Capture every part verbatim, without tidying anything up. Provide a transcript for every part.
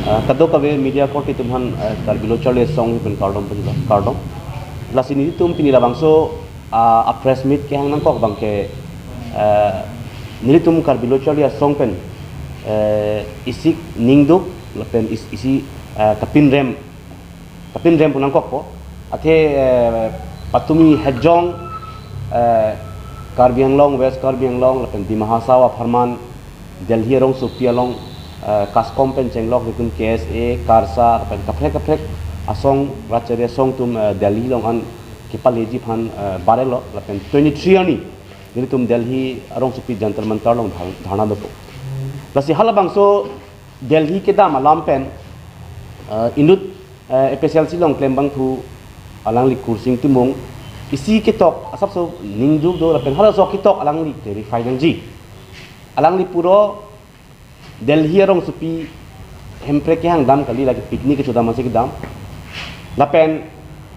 Ah, kadokave media korte atum aphan, eh, Karbi Lo Charli Asong pen kardom pajula, kardom. Lasi nelitum pini labangso, ah, a press meet kehang nangkok abangke, eh, nelitum Karbi Lo Charli Asong pen, eh, isi ningduk lapen is-, isi, eh, kapinrem, kapinrem pu nangkokpo. Athe, eh, patumi hejong, eh, Karbi Anglong, West Karbi Anglong lapen Dima Hasao apharman, Delhi arongsopi along, eh, KASCOM pen chenglok nelitum K S A, KARSA, lapen kaprek kaprek asong, Rajchari asong atum, eh, Delhi along an kepaleji aphan, eh, barelo, lapen twenty-three arni nelitum Delhi arongsopi Jantar Mantar along dhar-, dharna dopo. Lasi halabangso Delhi kedam alam pen, eh, inut, eh, A P H L C along klem abangphu alangli Kursing Timung isi ketok asapso ningduk do lapen halaso ketok alangli clarify nangji. Alangli pulo Delhi arongsopi hemprek kehang dam kali, lake picnic kechodam ase kedam. Lapen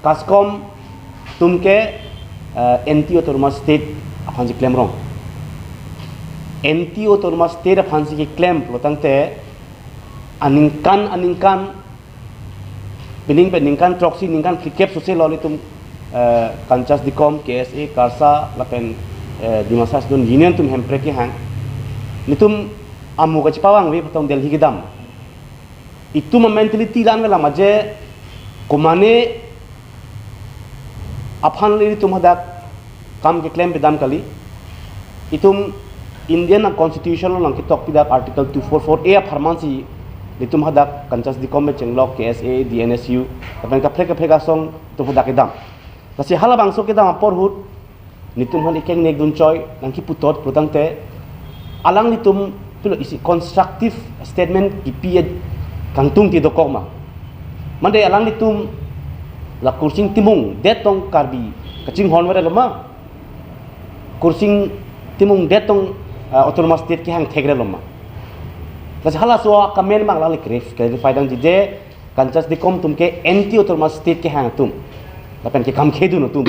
KASCOM atum ke, eh, anti autonomous state aphansi klemrong. Anti autonomous state aphansi keklem pulotangte aningkan aningkan, pining pen ningkan throksi, ningkan phlikep sose lo nelitum, eh, Kanchas Dikom, K S A, KARSA lapen, eh, Dimasa Student Union atum hemprek kehang. Nelitum amu kachepavangve patong Delhi kedam. Itum a mentality la-an avelang ma je, komane aphan le itum hadak kam keklem pedam kali. Itum Indian a constitution along ketok pi dak Article two four four A apharmansi itum hadak Kanchas Dikom pen chenglok K S A, D N S U, lapen kaprek kaprek asong itum hadak kedam. Lasi halabangso kedam apor ahut nelitum aphan ikeng nek dun choi nangkiputot pulotangte alanglitum pulo isi constructive statement kipi kangtung ti dokok ma. Mande alanglitum la Kursing Timung det tong Karbi kachinghon vare lo ma. Kursing Timung det tong, eh, autonomous state kehang thekre lo ma. Lasi halaso a comment mang alangli clarif-, clarify nangji je Kanchas Dikom atum ke anti autonomous state kehang atum. Lapen ke kam khedun atum.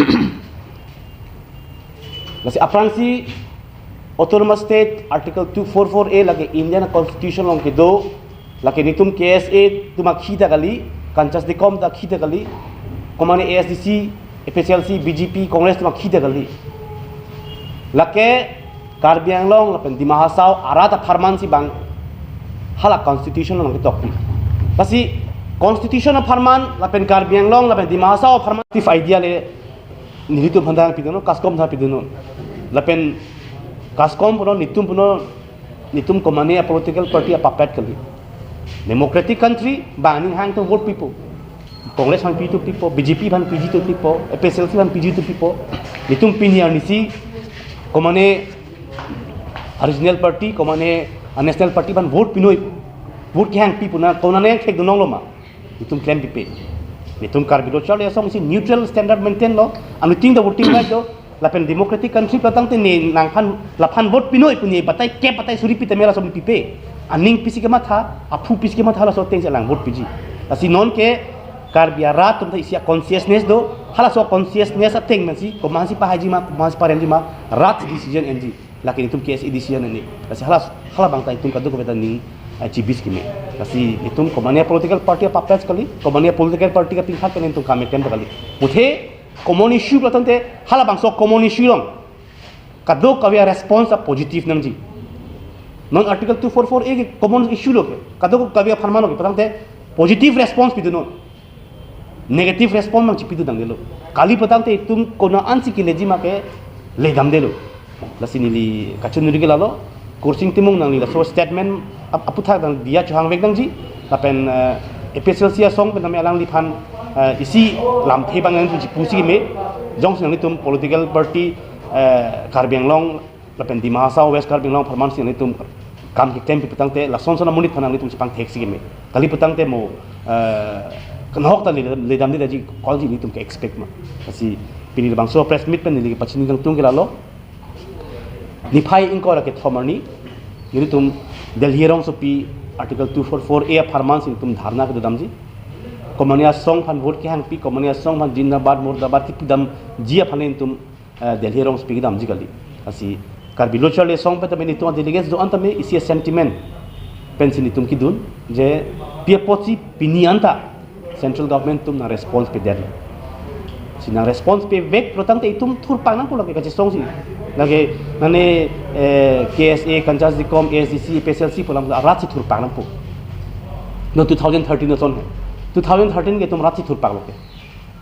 Lasi aphrangsi autonomous state Article two four four A lake Indian Constitution along kedo, lake nelitum K S A atum akhei ta kali, Kanchas Dikom ta akhei ta kali, komane A S D C, A P H L C, B J P, Congress atum akhei ta kali. Lake Karbi Anglong lapen Dima Hasao arat apharmansi bang hala constitution along ketokpi. Lasi constitution apharman lapen Karbi Anglong lapen Dima Hasao apharman tif idea le nelitum aphan ta pidunnon, KASCOM aphan ta pidunnon. Lapen KASCOM punon, nelitum punon, nelitum komane a political party a puppet kali. Democratic country, bang aning hang atum vote pipo. Congress aphan piji atum pipo, B J P aphan piji atum pipo, A P H L C aphan piji atum pipo. Nelitum pini arnisi komane a regional party, komane a national party aphan vote pinoi. Vote kehang pi pu na, konane thekdun longlo ma. Nelitum klem pipe. Nelitum Karbi Lo Charli Asong isi neutral standard maintain lo. Anuttin ta voting right lo. Lapen democratic country pulotangte ne nangphan laphan vote pinoi pu ne batai kep batai suri pi tame laso pipe. Aning pisi kematha, aphu pisi kematha laso atengsi alang vote piji. Lasi non ke Karbi arat atum ta isi a consciousness do. Halaso consciousness ateng amatsi, komatsi pahaiji ma, komatsi paremji ma, rat decision enji. Lake nelitum K S A decision enji. Lasi hala, halabang ta itum kadokave ta ning, eh, chibis keme. Lasi itum komane a political party a puppets kali, komane a political party kapingkhat kali itum kam keklem kali. Puthe common issue pulotangte halabangso common issue along kadokave a response a positive nangji. Non Article two four four A ke common issue lo ke, kadokave apharman lo ke, pulotangte positive response pidunnon. Negative response mang chipidun dangdelo. Kali pulotangte itum konat ansi keleji ma ke ledamdelo. Lasi neli kachiningri ke lalo, Kursing Timung nangli laso statement ap-, aphuthak nang diya chohangvek nangji, lapen, eh, A P H L C asong pen tame alangliphan, eh, isi lamthe abang nangji pusi keme, jongsi nanglitum political party, eh, Karbi Anglong, lapen Dima Hasao West Karbi Anglong apharmansi nanglitum kam keklem pi pulotangte, lason son amonit aphan nanglitum chepangthek si keme. Kali pulotangte mo, eh, kanhok ta le, ledamde daji kolji nelitum ke-expect ma. Lasi pini labangso press meet pen neli kepachini kangtung ke lalo. Niphai ingkoi ra kethom arni, nelitum Delhi arongsopi Article two four four A apharmansi nelitum dharna kedodamji. Komane asong aphan vote kehangpi, komane asong aphan zindabad, murdabad kipidamji aphan nelitum, eh, Delhi arongsopi kedamji kali. Lasi Karbi Lo Charli Asong pen tame nelitum a delegates do-an tame isi a sentiment. Pensi nelitum kedun je pi apotsi pini anta central government atum nang response pedet. Si nang response pevek pulotangte itum thurpak nangpo lake kachesongsi. Lake nane, eh, K S A, Kanchas Dikom, A S D C, A P H L C pu alam arat si thurpak nangpo. No two thousand thirteen ason he. Two thousand thirteen ke itum rat si thurpak lo ke.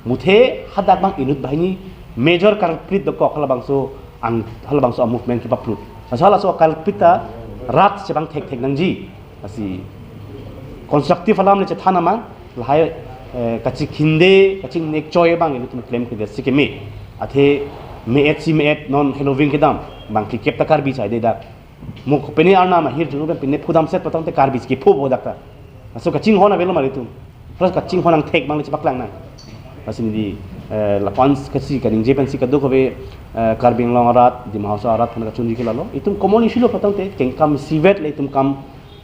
Muthe hadak abang inut banghini major culprit dokok halabangso ang halabangso a-movement kepaplut. Lasi halaso culprit ta rat si abang thekthek nangji. Lasi constructive alam le chethan amang, lahai, eh, kachikhinde, kachingnek choi abang ilitum klemkledet si keme. Athe me-et si me-et non heloving kedam, bang kekep ta Karbi chai de dak. Mo kopine arnam ahirjuno pen pine phudam set pulotangte Karbi si kepho bo dak ta. Laso kachinghon avelo ma ilitum. Plus kachinghon angthek abang le chepaklang nang. Lasi neli, eh, lapu-an si kaningje pensi kadokave, eh, Karbi Anglong arat, Dima Hasao arat aphan kachunji ke lalo. Itum common issue lo pulotangte kengkam isivet le itum kam,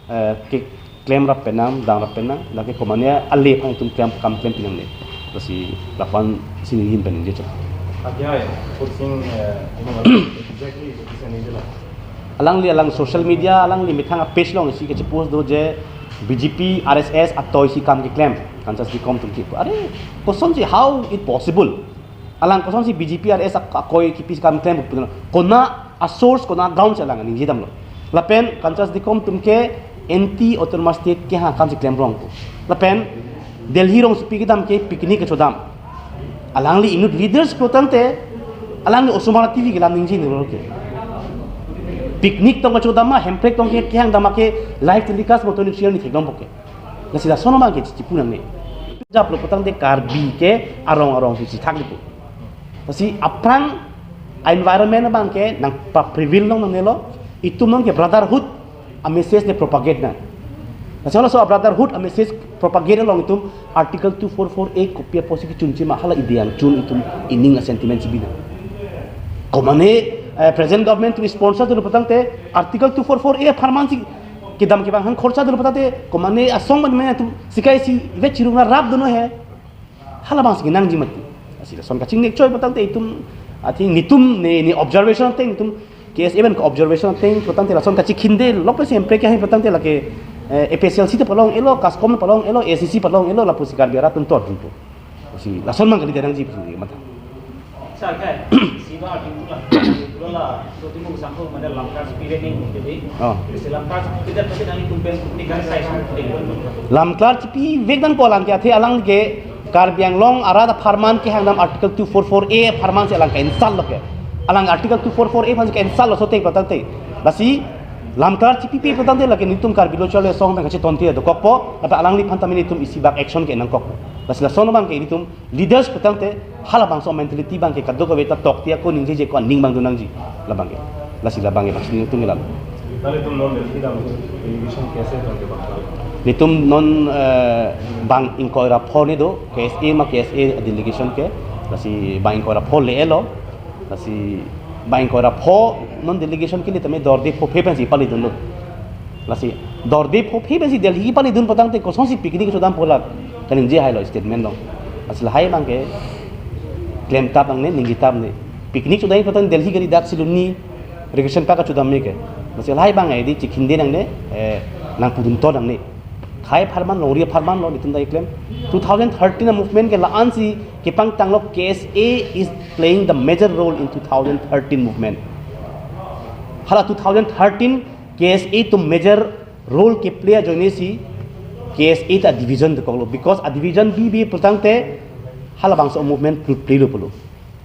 eh, keklem rap penang, dang rap penang, lake komane ale aphan itum klem kam klem pinangne. Lasi lapu-an si neli ahin pen ningje chot. Adhyay, Khursing, eh, ini exactly, bisa ningje la. Alangli alang social media, alangli methang a-page along isi kachipost do je B J P, R S S atoi si kam keklem, Kanchas Dikom atum ke. Are, kosonsi, how it possible? Alang kosonsi B J P, R S S ak-, akoi kipi si kam klem pu, kona a-source, kona a-ground si alang ningje damlo. Lapen Kanchas Dikom atum ke anti autonomous state kehang akam si klem rong pu. Lapen Delhi rongsopi kedam ke picnic kechodam. Alangli inut leaders pulotangte, alangli osomar T V kelam ningje nilo ke. Picnic tong kechodam ma, hemprek tong ke kehang dam ke live telecast motor ni share ni theklong po ke. Lasi lason abang ke chipu nangne. Japlo pulotangte Karbi ke arong arong si chithak di pu. Lasi aphrang environment abang ke nangpa-prevail long nangnelo, itum along ke brotherhood a-message le propagate nang. Lasi halaso a-brotherhood a-message propagate along itum Article two four four A kopi apotsi kechunche ma hala ideyang chun itum ining a-sentiment si binang. Komane, eh, present government atum sponsor dolo pulotangte Article two four four A apharman si kedam kevang aphan khorcha dolo pulotangte komane asong mane atum sikai si ivet chirung na rap dono he. Halabang si nangji mati. Lasi lason kachingnek choi pulotangte itum, I think nelitum ne, ne observation ateng, nelitum K S A pen ke-observation ateng pulotangte lason kachikhinde lok pensi hemprek kehang pulotangte lake, eh, A P H L C ta palong-elo, KASCOM ta palong-elo, A S D C palong-elo, lapusi Karbi arat atum tor dun pu. Lasi lason abang kali nangji pusi matha. Sir, kai, si ba article la, article la, so timu sangko mana Lamkar Chipi Vek nangji. Oh. Si Lamkar Chipi Vek nangji tum pen ni kan sai sum. Lamkar Chipi Vek nangpo alang ke, athe alang ke Karbi Anglong arat apharman kehang dam Article two four four A apharman si alang ke-insult lo ke. Alang Article two four four A aphan si ke-insult lo so te pulotangte. Lasi Lamkar Chipi Vek pulotangte lake nelitum Karbi Lo Charli Asong pen kachetonte dokokpo, lapen alangliphan tame nelitum isi bak action ke nangkokpo. Lasi lason abang ke nelitum leaders pulotangte halabangso mentality abang ke kadokave ta tokte ako ningjeje ako aning abang do nangji labang ke. Lasi labang ke bangsi nelitum ilam. Nelitum non Delhi dam delegation K S A abang ke bang. Nelitum non, eh, bang ingkoi ra pho ni do, K S A ma K S A delegation ke. Lasi bang ingkoi ra pho le-elo. Lasi bang ingkoi ra pho non delegation ke le tame dorde pho phe pensi pali dunlo. Lasi dorde pho phe pensi Delhi pali dun pulotangte kosonsi picnic chodam pu la kaningje hailo statement along. Lasi lahai abang ke klemtap nangne, ningjitap nangne. Picnic chodam pulotangte Delhi kali dak si luni recreation park kachodam me ke. Lasi lahai abang ke di chikhinde nangne, eh, nangpudun to nangne. Khei apharman, longri apharman lo, nelitum ta keklem. Two thousand thirteen a-movement ke la-an si kepangtanglo, K S A is playing the major role in two thousand thirteen movement. Hala two thousand thirteen K S A atum major role keplay ajoine si K S A ta division dokoklo, because a-division bibi pulotangte halabangso movement plut play lo pulo.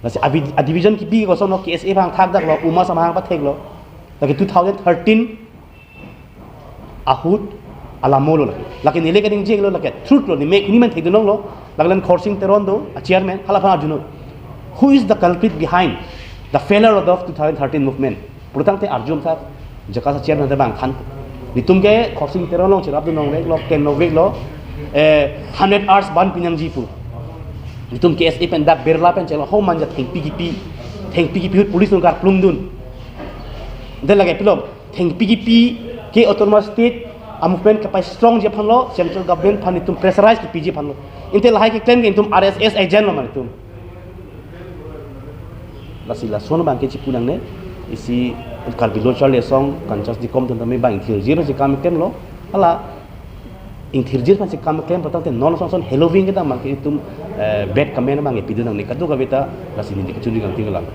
Lasi abi-, a-division kebi koson lo, K S A abang thakdak lo, uma samahang pathek lo. Lake two thousand thirteen ahut alamo lo lake. Lake neli kaningje lo lake truth lo, neli mek neli men thekdunong lo. Lake len Khorsing Teron do, a-chairman, halaphan arjunon. Who is the culprit behind the failure of the two thousand thirteen movement? Pulotangte arjum thak, JACAS a-chairman ta bang than. Nelitum ke Khorsing Teron along cherapdun nangvek lo, ken nangvek lo, eh, hundred hours ban pinangji pu. Nelitum K S A pen dak Birla pen chelo ho manja thengpi kipi. Thengpi kipi ahut police along karplung dun. Then lake pilom. Thengpi kipi ke autonomous state a-movement kapai strongji aphan lo, central government aphan nelitum pressurize kipiji aphan lo. Ante lahai keklem ke nelitum R S S agent lo ma nelitum. Lasi lason abang ke chipu nangne, isi Karbi Lo Charli Asong, Kanchas Dikom atum tame bang thirji bang si kam klem lo. Hala ingthirjir aphansi kam klem patang te non lason lason heloving kedam abang ke itum, eh, bad comment abang ke pidun nangne kadokave ta, lasi neli kachini kangting lang.